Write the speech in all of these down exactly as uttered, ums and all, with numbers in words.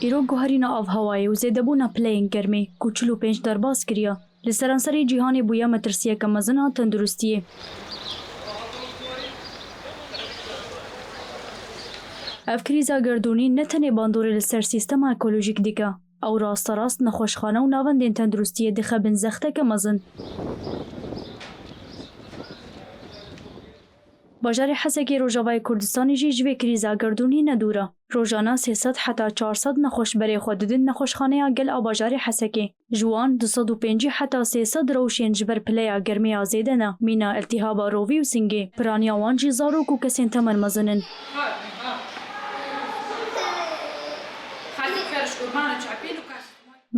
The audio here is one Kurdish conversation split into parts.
Îro guherîna avhewayê û zêdebûna pileyên germê ku çil û pênc derbas kiriye, li seranserê cîhanê bûye metirsiyeke mezin a tenduristiyê. Ev krîza gerdûnî ne tenê bandorê li ser sîstema ekolojîk dike, ew rasterast nexweşxane û navendên tenduristiyê dixe bin zexteke mezin. Bajarê Hesekê Rojavayê Kurdistanê jî ji vê krîza gerdûnî nedûr e. Rojane sê sed heta çar sed nexweş berê xwe didin nexweşxaneya gel a bajarê Hesekê. Ji wan du sed û pêncî heta sê sed rewşên ji ber pileya germê ya zêde ne, mîna îltîhaba rovî û singê. Piraniya wan jî zarok û kesên temen mezin in.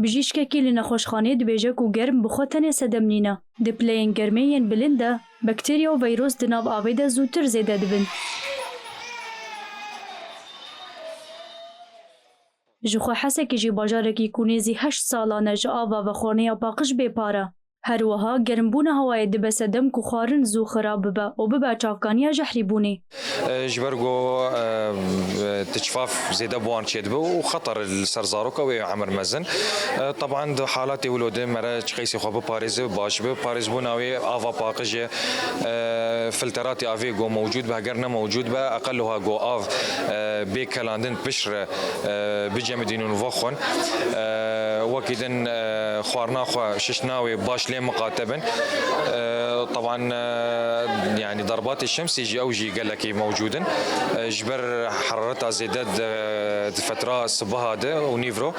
Bijîşkekî li nexweşxaneyê dibêje ku germ bi xwe tenê sedem nîne. Di pileyên germê yên bilind de, bakterya û vîrus di nav avê de zûtir zêde dibin. Ji xwe Hesekê jî bajarekî ku nêzî heşt salan e ji ava vexwarneya paqij bê par e. Her wiha germbûna hewayê dibe sedem ku xwarin zû xirab bibe û bibe çavkaniya jehrîbûnê. E, ji ber ku, e, e, tiçfaf zêde bi wan çêdibe û xeter li ser zaroka wê emir mezin. E, teban di halatê wilo de mere çi qeysê xwe biparêze baş be. Parêzbûna wê ava paqij e, e, filteratê avê ku mewcûd be, heger ne mewcûd be, eqel wiha ku av, e, bê kelandin piştre, e, bicemidînin û vexwin. E, wekî din, e, xwarina xwe, şiştina wê baş lê miqate bin. E, teban, e, yanî derbatê şemsê jî ew jî gelekî mewcûd in. E, ji ber herareta zêde di, di fetra sibaha de û nîvro.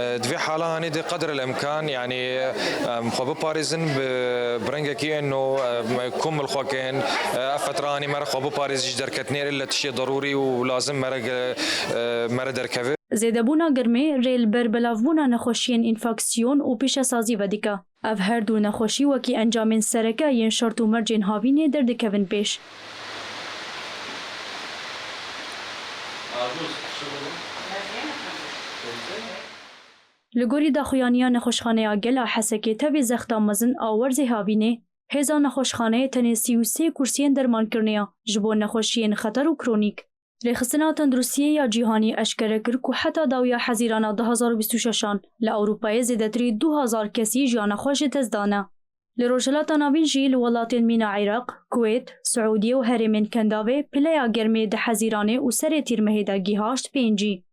E, di vê hala hanê de qedr el imkan, yanî, em xwe biparêzin bi, bi rengekî eno, em, kom li xwe kin. E, ev fetra hanê mere xwe biparêzin ji derketinê, ille tiştê derûrî û lazim mere ge-, e, mere derkeve. Zêdebûna germê rê li ber belavbûna nexweşiyên înfeksiyon û pîşesazî vedike. Ev her du nexweşî wekî encamên sereke yên şert û mercên havînê derdikevin pêş. Li gorî daxuyaniya Nexweşxaneya Gel a Hesekê, tevî zexta mezin a werzê havînê, hêza nexweşxaneyê tenê sî û sê kursiyên dermankirinê ya ji bo nexweşiyên xeter û kronîk. Rêxistina Tenduristiyê ya Cîhanî eşkere kir ku heta dawiya Hezîrana du hazar û bîst û şeş an li Ewropayê zêdetirî du hazar kesî jiyana xwe ji dest dane. Li Rojhilata Navîn jî li welatên mîna Iraq, Kuwêt, Siûdiye û herêmên Kendavê pileya germê di Hezîranê û serê Tîrmehê de gihaşt pêncî.